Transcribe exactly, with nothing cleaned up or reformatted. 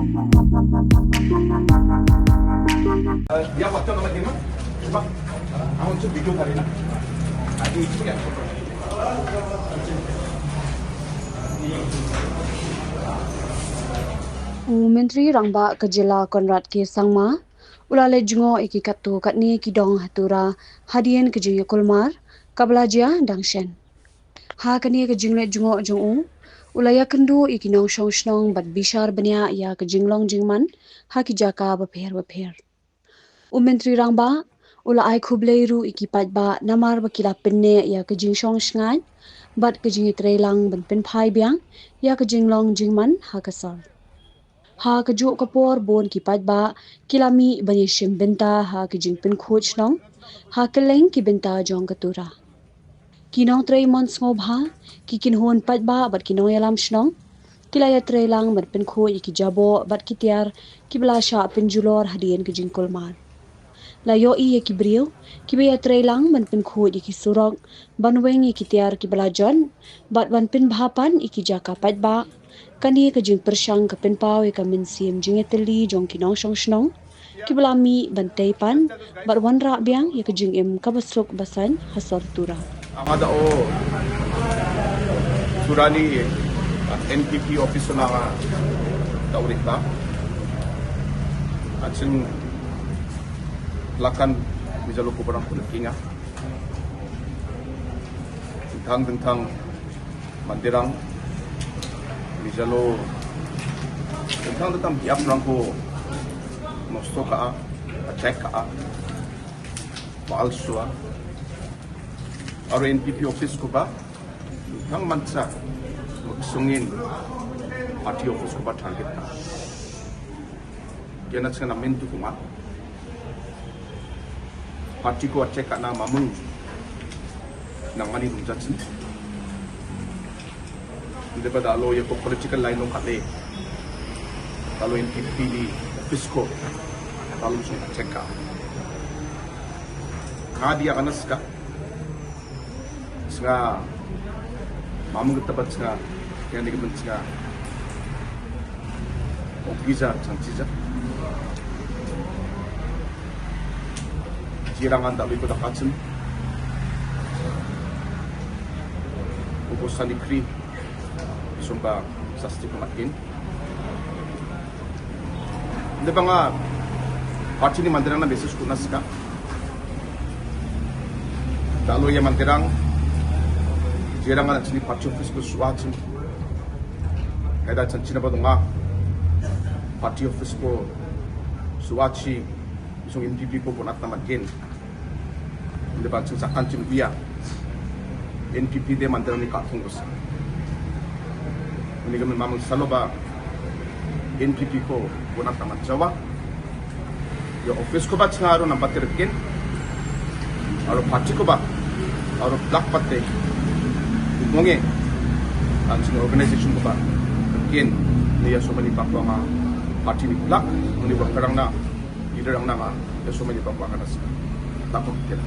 U Myntri Rangbah ka jylla Conrad K Sangma u la leit jngoh ïa ki katto katne ki dong ha Tura hadien ka jingïakulmar kaba la jia dang shen. Ha kane ka jingleit jngoh jong u, u la ïakynduh ïa ki nongshong shnong bad bishar bniah ïa ka jinglong jingman ha ki jaka bapher bapher. U Myntri Rangbah u la ai khublei ruh ïa ki paidbah namar ba ki la pynneh ïa ka jingshong shngaiñ bad ka jingïatreilang ban pynphai biang ïa ka jinglong jingman ha ka sor. Ha kajuh ka por bun ki paidbah ki la mih ban ïashim bynta ha ka jingpynkhuid shnong ha kylleng ki bynta jong ka Tura. Ki nongtrei mon sngewbha, ki kynhun paidbah bad ki nongïalam shnong ki la ïatreilang ban pynkhuid ïa ki jaboh bad ki tiar kiba la shah pynjulor hadien ka jingkulmar. La ïohi ïa ki briew kiba ïatreilang ban pynkhuid ïa ki surok, ban weng ïa ki tiar kiba la jot bad ban pynbha pan ïa ki jaka paidbah. Kane ka jingpyrshang ka pynpaw ïa ka mynsiem jingïatylli jong ki nongshong shnong kiba la mih ban tei pan bad wanrah biang ïa ka jingim kaba suk ba saiñ ha sor Tura. Amada o Turani N P P office na da urita. Achin lakan mijalo ko barang kulit kinga. Tentang tentang Mandirang, mijalo, tentang tentang biap rang ko nosto ka a, attack ka a, palsua. Aro N P P office ko ba, tentang mansa, sungin, party office ko ba target ka. Kena chena mentu kuma. Party ko attack ka na mamung. Nang mani nung judge. Nde ba da lo ya ko political line nung kate. Da lo N P P ni office ko. Da lo sung attack ka. Ka dia kana ska. Snga, mamung kita bat snga, yang ni kemen snga. Ogiza, chanchiza. Jirangan tak lupa tak kacen. Ubusan ikri, sumba sasti pemakin. Nde ba nga party ni Mandirang na basis kuna ska. Da lo ya Mandirang, Jirang na chini party office ko suwa chini. Kaida chan chini ba donga party office ko suwa chi isong N P P ko bonat na magen. Nde ba chini sakan chini biya. N P P de Mandirang ni ka thong ko sa. Ini kami mamang salo ba N P P ko bonat na man Jawa. Ya office ko ba changa aro number thirteen. Aro party ko ba aro block patte. Monge. An chini organization ko ba kin ni ya so mani pakwa ma party ni block ni ba karang na leader ang na ma ya so mani pakwa kana sa. Takut kila.